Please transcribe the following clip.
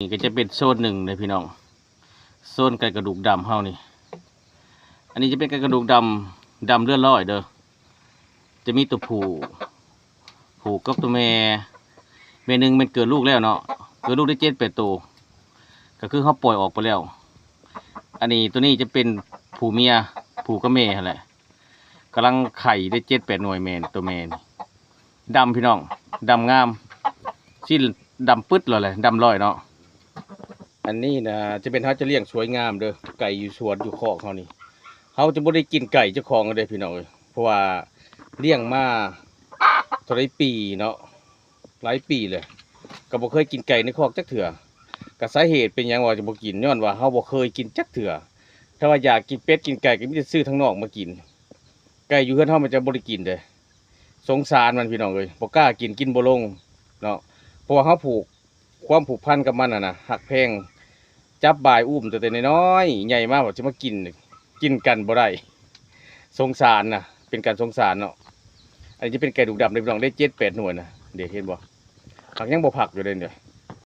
ນີ້ກໍຈະເປັນໂຊນໜຶ່ງເດ້ພີ່ນ້ອງ ໂຊນໄກ່ກະດູກດຳເຮົານີ້. ອັນນີ້ຈະເປັນໄກ່ກະດູກດຳ ດຳເລືອດລອຍເດີ້ ຈະມີຕົວຜູ້ ຜູ້ກັບຕົວແມ່ ແມ່ໜຶ່ງແມ່ນເກີດລູກແລ້ວເນາະ ເກີດລູກໄດ້ເຈັດແປດໂຕ ກໍຄືເຮົາປ່ອຍອອກໄປແລ້ວ. ອັນນີ້ຕົວນີ້ຈະເປັນຜູ້ເມຍ ຜູ້ກັບແມ່ຫັ້ນແຫຼະ ກຳລັງໄຂ່ໄດ້ເຈັດແປດໜ່ວຍ ແມ່ນ ຕົວແມ່ນີ້ ດຳພີ່ນ້ອງ ດຳງາມ ຊີ້ນດຳປຶດເລີຍແຫຼະ ດຳລອຍເນາະ. ອັນນີ້ນະຈະເປັນ ເຮົາຈະລ້ຽງສວຍງາມເດີ້ ໄກ່ຢູ່ສວນຢູ່ຄອກເຮົານີ້ ເຮົາຈະບໍ່ໄດ້ກິນໄກ່ເຈົ້າຂອງເດ້ພີ່ນ້ອງເອີຍ ເພາະວ່າລ້ຽງມາເທົ່າໃດປີເນາະ ຫຼາຍປີແລ້ວ ກໍບໍ່ເຄີຍກິນໄກ່ໃນຄອກຈັກເທື່ອ. ກໍສາເຫດເປັນຫຍັງວ່າຈະບໍ່ກິນ ຍ້ອນວ່າເຮົາບໍ່ເຄີຍກິນຈັກເທື່ອ. ຖ້າວ່າຢາກກິນເປັດກິນໄກ່ກໍມີແຕ່ຊື້ທາງນອກມາກິນ ໄກ່ຢູ່ເຮືອນເຮົາມັນຈະບໍ່ໄດ້ກິນເດ້. ສົງສານມັນພີ່ນ້ອງເອີຍ ບໍ່ກ້າກິນ ກິນບໍ່ລົງເນາະ ເພາະວ່າເຮົາຜູກ ຄວາມຜູກພັນກັບມັນຫັ້ນນະ ຮັກແພງ ຈັບບາຍອຸ້ມຕັ້ງແຕ່ນ້ອຍໆ ໃຫຍ່ມາບັດຊິມາກິນ ກິນກັນບໍ່ໄດ້ ສົງສານນະ ເປັນການສົງສານເນາະ. ອັນນີ້ຈະເປັນໄກ່ດູກດຳເດ້ພີ່ນ້ອງ ໄດ້ເຈັດແປດໜ່ວຍນະ ເດ້ ເຫັນບໍ່ ຫາກຍັງບໍ່ພັກຢູ່ເດ້ນີ້